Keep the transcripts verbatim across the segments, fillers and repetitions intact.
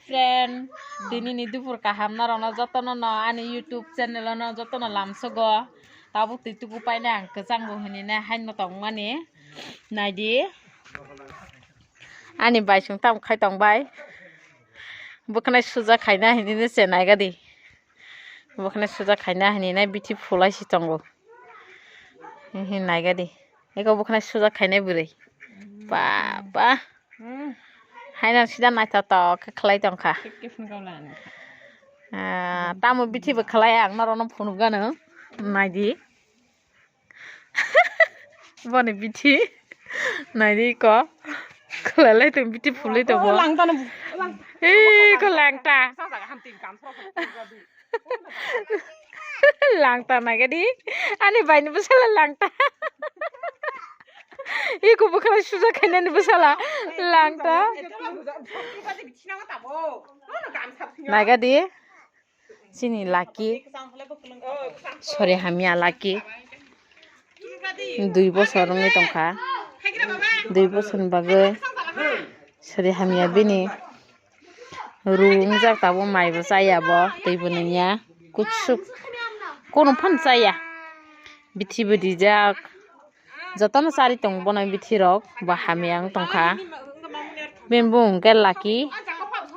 Friend, dinini dupur kaham norokno jotono no ani YouTube channel no jotono lamsogo. Tabuk twi tuku paina ang kwchangbo hinine haino tongmani. Naidi. Ani bai chwng tamo khai tong bai. Bwkhwnai suja khaina hinine se naigadi. Bwkhwnai suja khaina hinine bithi phulai si tongo. Hihi naigadi. Eko bwkhwnai suja khainai bwrwi. Baba. Haino sida naithotok khe khlai tongkha. Ah, tamo bithi bo khlai ang norokno phunukgano. Naidi. Boni bithi. Naidi ko. Khlailai tong bithi phulwi tongo. Ei ko langta. Langta naigadi. Ani baini bwsala langta. Iko bwkhwnai suja khainani bwsala langta. Naigadi. Chini Lucky. Sori hamya Lucky. Dui bosor wngwi tongkha. Dui bosorni bagwi sori hamya bini. Ru wngjak tabuk, maibo chaya bo, twibo nungya, kutsuk kunu phano chaya. Bithi bo rijak, jotono chari tongo bono bithi rok, bo hamya wng tongkha. Bini bumung khe Lucky,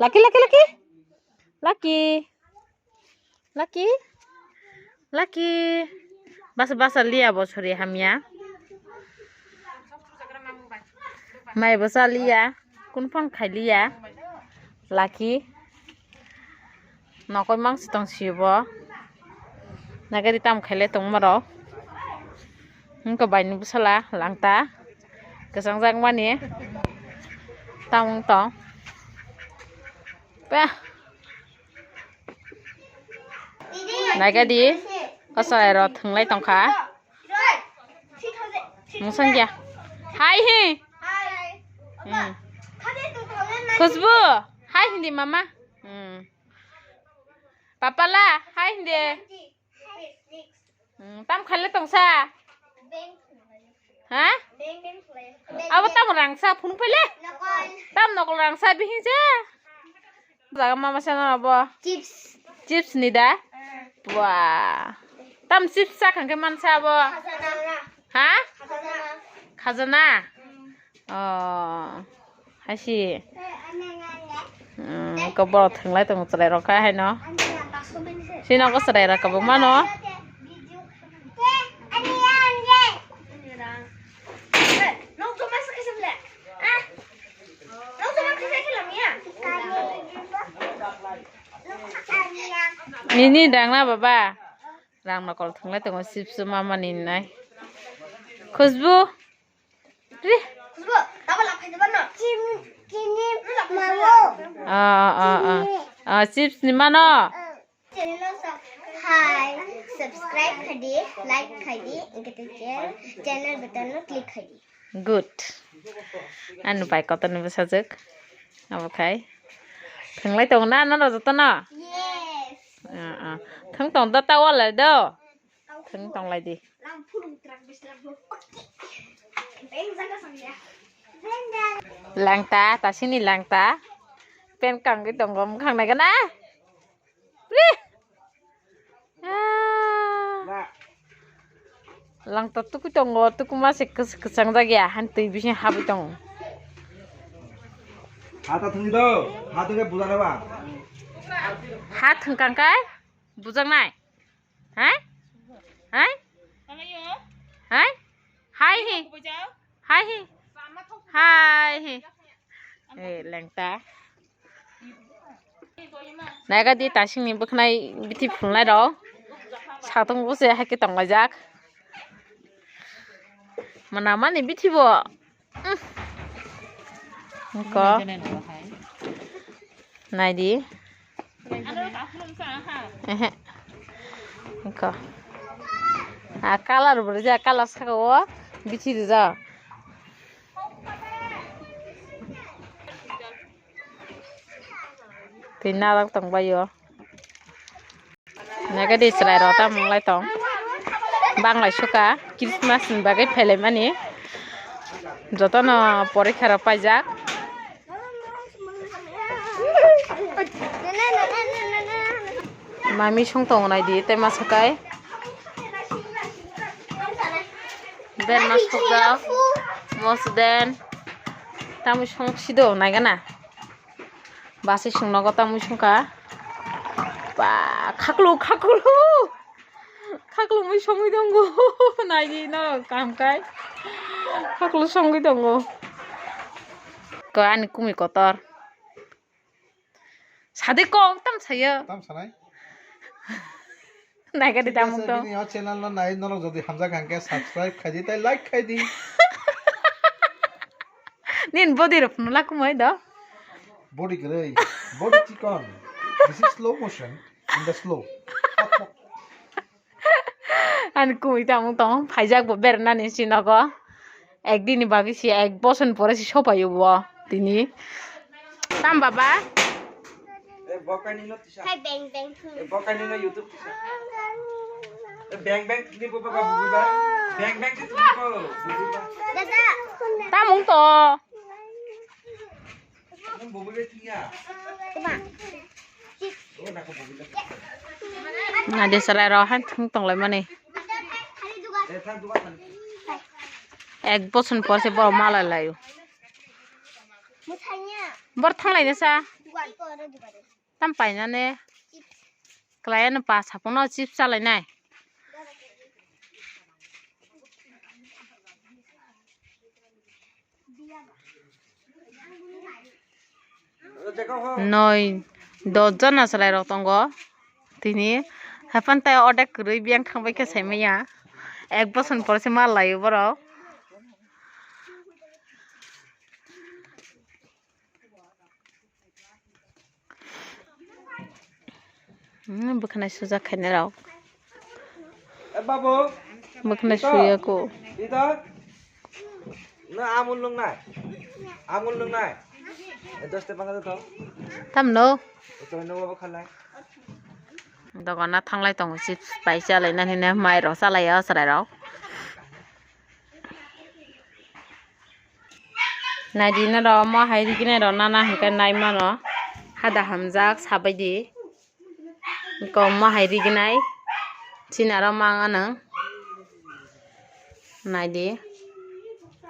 Lucky, Lucky, Lucky, Lucky. Lucky. Lucky. Basa, basa liya bo sori hamya. Mai bo cha liya. Kun phang khai liya. Lucky. Nokoi mang si tong si bo. Nagari tam khai le tong maro. Hingko bai ni bwsala langta. Kwchang jak mani. Tam wng tong. Peh. Naigadi, kosorai rok thwnglai tongkha. Mungsang ya. Hai hi. Hmm. Khushbu, hai hindi mama. Hmm. Papala, hai hindi. Hmm, tam khaile tongsa? Ha? Abo tam rangsa phunuk phaile? Tam nokol rangsa bihingsa? Jaga mama sana abo? Chips. Chips ni da? Wah. Tam chips sa khangke mansa abo? Khajana. Ha? Khajana. Khajana? Oh, haisi. Hmm, eko borok thwnglai tongo chwrai rok kha haino. Sino ko chwrai rok kwbangma no. Nini dang na baba? Rang nokol thwnglai tongo chips mama ni nai. Khushbu. Ri. Khushbu, tabo laphai de bano. Chini, chini, mamo. Ah, ah, ah. Ah, chips ni mano. Channel no sub-, hai, subscribe khai di, like khai di, engke te channel, channel button no click khai di. Good. Ani bai kotor ni bwsajwk. Abo khai. Thwnglai tongo na, no, no, joto no? Yes. Ah, ah. Thwng tong da, ta walai do. Thwng tonglai di. Langta, tasini langta. Pen kangwi tongo, mwkhang nai gana. Pri. Ah. Langta tukui tongo, tukuma se kwch-, kwchang jak ya, han twi bising habwi tongo. Hata thwngwi do, hata khe buja reba. Ha thwngkang kai, bujaknai. Hai? Hai? Hai? Hai hi. Hai hi. Hai hi. Eh, lengta. Naga di tasing ni bwkhnai bithi phulnai rok. Satung bose hai khe tonglaijak. Mana mani bithi bo. Ko. Naidi. Ehe. Ko. A color bo rijak, color saka o bithi rijak. Twi narak tong bai o. Nagadi chwrai rok tamo wng lai tong. Banglai suka Christmas ni bagwi phailai mani. Jotono porikha rok paijak. Mami song tong nai di, tei masa kai. Berma sokjak, mosden. Tamui song sido nai gana. Basi song nogo tamui song ka. Ba, khaklu, khaklu. Khaklu mui songwi tongo. Nai di no kam kai. Khaklu songwi tongo. Ko ani kumi kotor. Sadi kok tam sayo. Tam sanai. Naikha di tamung to. Bini o channel no nai norok jodi hamjak hangke subscribe khai di tai like khai di. Nin body rok phunula kumai do. Body gray, body chikon. This is slow motion in the slow. Ani kumi tamung tong, phaijak bo bernani si nogo. Ekdini bagwi si ek boson pore si sopayo bo tini. Tam baba? Eh, bo kainwi no tisa. Hai beng beng thung. Eh, bo kainwi no YouTube tisa. Eh, beng beng thungni bo baba bububa. Beng beng thungni bo bububa. Dada. Tamung to. Nang bububa thungya. Kuma. Nadi sarai rok hai thung tong lai mani. Ek boson por se borok malai lai o. Bor thang lai nasa. Tam painane. Klai ano pa sapono chips chalai nai. Noi, dos jona chwlairok tongo. Tini haphang tai odek kwrwi biyang thangbai khe saimanya. Ek boson porse mal laio borok. Hmm, bwkhwnai sujak khainai rok. Eh, babu. Bwkhwnai suya ko. Ito. Na amul nung nai. Amul nung nai. Eh, dos te panga to. Tam no. Ito no babu khalai. Dogana thanglai tongo chips pai chalai nani ne mai rok chalai o chwrai rok. Naidi norok omo hai riginai rok nana hinkhe nai mano hada hamjak sabaidi. Iko omo hai riginai chini aro mang anw naidi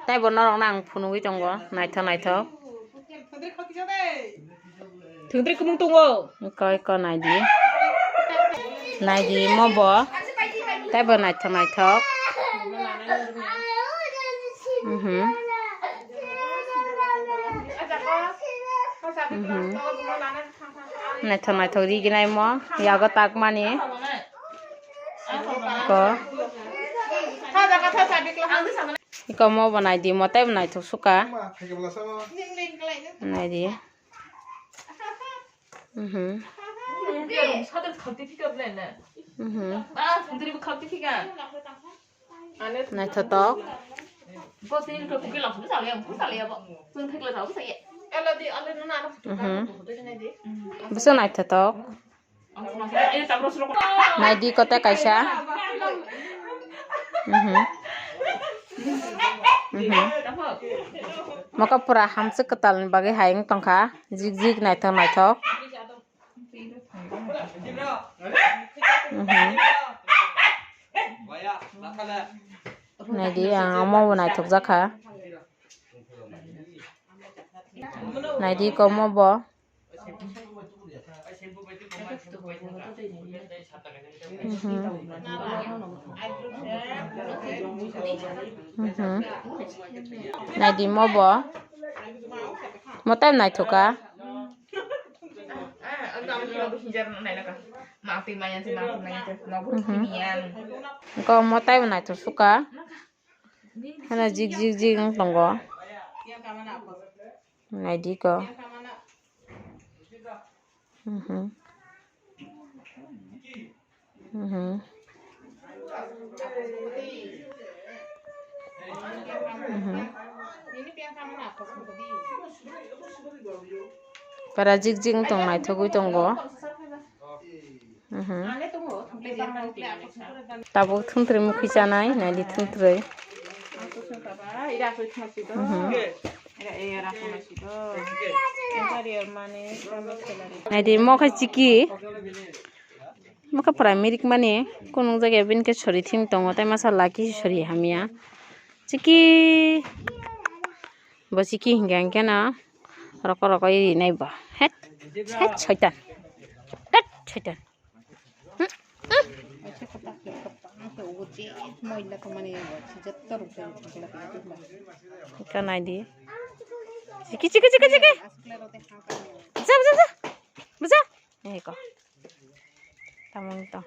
teibo norok no ang phunugwi tongo naithok naithok. Thwngtwrwi kwmwng tongo. Iko, iko, naidi. Naidi, mo bo. Teibo naithok, naithok. Mhm. Mhm. Naithok, naithok, riginai mo. Yago takmani. Iko. Iko mo bo naidi, mo teibo naithok suka. Naidi. Mhm. Mhm. Naithotok. Mhm. Bwswk naithotok. Naidi kote kaisa. Mhm. Mhm. Mokol pura hamswk kwtalni bagwi hai wng tongkha. Jik jik naithok naithok. Mhm. Naidi ang omo bo naithok jakha. Naidi komo bo. Mhm. Mhm. Naidi mo bo. Mo tai naithok kha. Mhm. Ko mo tai bo naithok suka. Hana jik jik jik wng tongo. Naidi ko. Mhm. Mhm. Mhm. Mhm. Para jik jik wng tong naithogwi tongo. Mhm. Tabuk thwngtwrwi mukhui chanai, naidi thwngtwrwi. Mhm. Naidi, mo khe chiki. Mo khe primary mani kunung jaga bini khe sori thim tongo, tei masa laki sori hamya. Chiki. Bo chiki hingka hingke na roko roko iri nai bo. Het, het, soitan. Tet, soitan. Hmm, hmm. Ika nai di. Chiki, chiki, chiki, chiki. Buja, buja, buja. Buja. Eko. Tamoni to.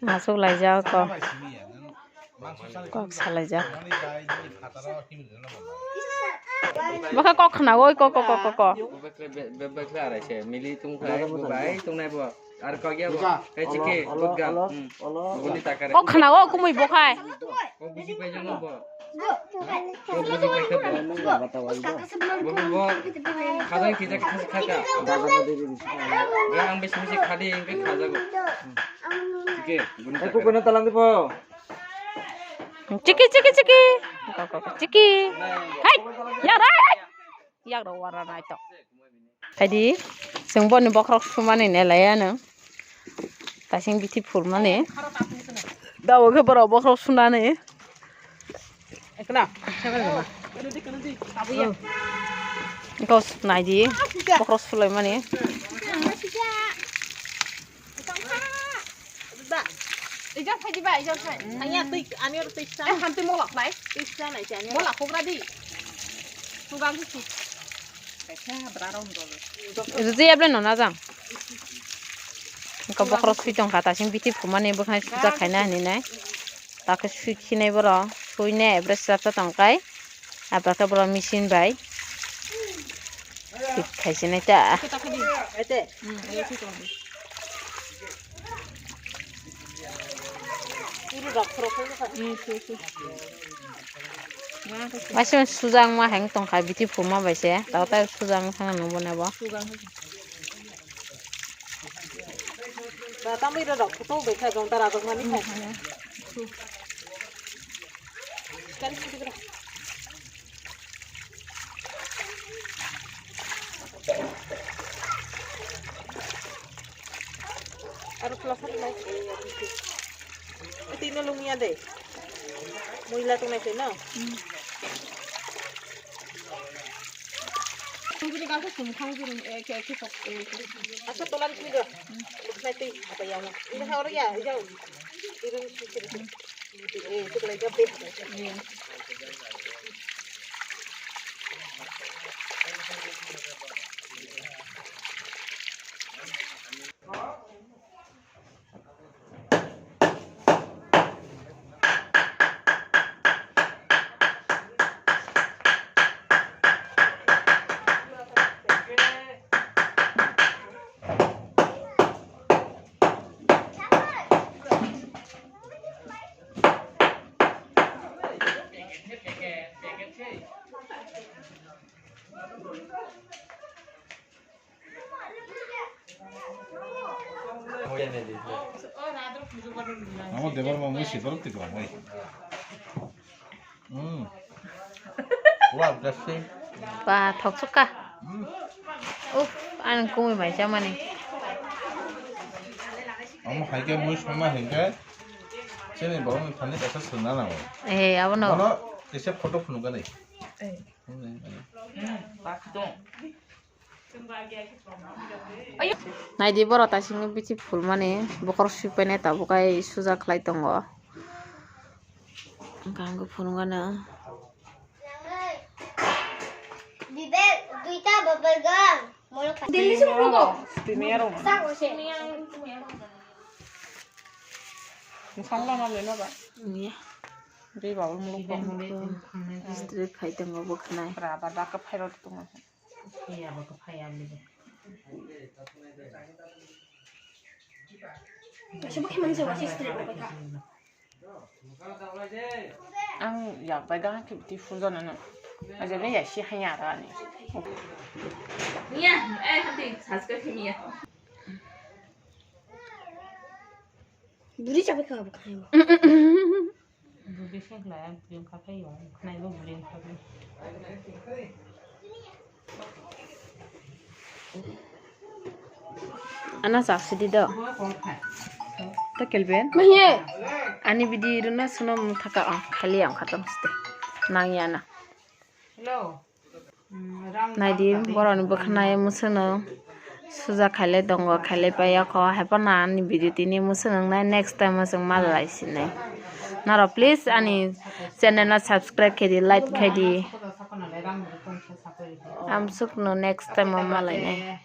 Masuk laijak ko. Kok salaijak. Bokha kok khna oi, kok, kok, kok, kok, kok. Bebekle, bebekle araise, mili tungkhai, bubai tungnai bo. Ar kok ya bo. Kai chike, olo, olo, budga. Olo, hmm. Olo. Buni takare. Kok khna o, kumui bokhai. Kok buji pai jano bo. Kok buji pai khe bo. Bo, bo, bo. Khajang kisa kisa khaja. Ga ang bisi bisi khadi, engke khajago. Chike, buni takare. Ai, kukuno talang di bo. Chiki, chiki, chiki. Kok, kok, kok, chiki. Hai, ya, hai. Yak rok wara nai tok. Haidi, chwng boni bokhorok sumani nelai ano. Tasing bithi phulmani. Dawo khe borok bokhorok sunani. Ekla. Kos naidi. Bokhorok sulaimani. Ba, ijang phai di ba, ijang phai. Ani a twi, ani oro twi sa. Eh, han twi mola khlai. Twi sa nai se ani oro. Mola khobra di. Sugang si. Kaisa bra rong dol. Ruti able no na jang. Engka bokhorok sui tong kha, tasing bithi phumani bwkhani suja khaina hinwi nai. Takhe sui khinai borok, sui ne average chapsa tong kai. Abakhe borok machine bai. Thik khai sinai ta. Waisa sujak ma heng tong kha, bithi phuma bai se. Tao tai sujak ma thang nang bo na bo. Ba, tamwi rok photo bai kha, jong tara jok mani kha. Aro plus aro lai. Tino lungya de. Muila tongnai se no. Khunjini ganto sum khang jini, eh, ke, ke, sok, eh, ke. Asa tolan khunjo. Luknai tei apa yang. Ini ha oro ya, ya. Irung sisi. Eh, itu kalau jawab deh. Amo debar ma mui sitor tiko mai. Hmm. Wah, gasi. Ba, thok suka. Hmm. Uf, an kumi mai chamani. Amo hai ke mui songma hingke. Chini borok ni thani kaisa songna nango. Eh, abono. Bono kaisa photo phunukani. Eh. Hmm. Ba, khidong. Naidi borok taisingni bithi phulmani bokhorok swipainai tabuk ai suja khlai tongo. Hwnkhe ang phunukgano. Bibek, duita bubble gum. Delhi se phunukgo. Stimiyaro. Sako se. Sangla na lena ba. Iya. Ri bubble muluk. Istri khai tongo bwkhanai. Rubber ba kwphai rw tongo. Ang yak bai gana khe ti phunjana no. Aja le ya si hanya ra ni. Miya, eh, hati saska khe miya. Buri chabai kha bo khai. Bwrwi sengkla bwrwi wngkha phai, khwnai bo bwrwi wngkha phai. Ana chak sidi do. To kelben. Maye. Ani bidi runa suno thaka ang khali ang khatam site. Nang yana. Hello. Naidi, borokni bwkhwnai mwswknwng suja khailai tongo, khailai paiya kho, haiphano ani video tini mwswknwng nai next time o chwng malai sinai. Norok please ani channel no subscribe khaidi, like khaidi. Amsukno next time o malainai.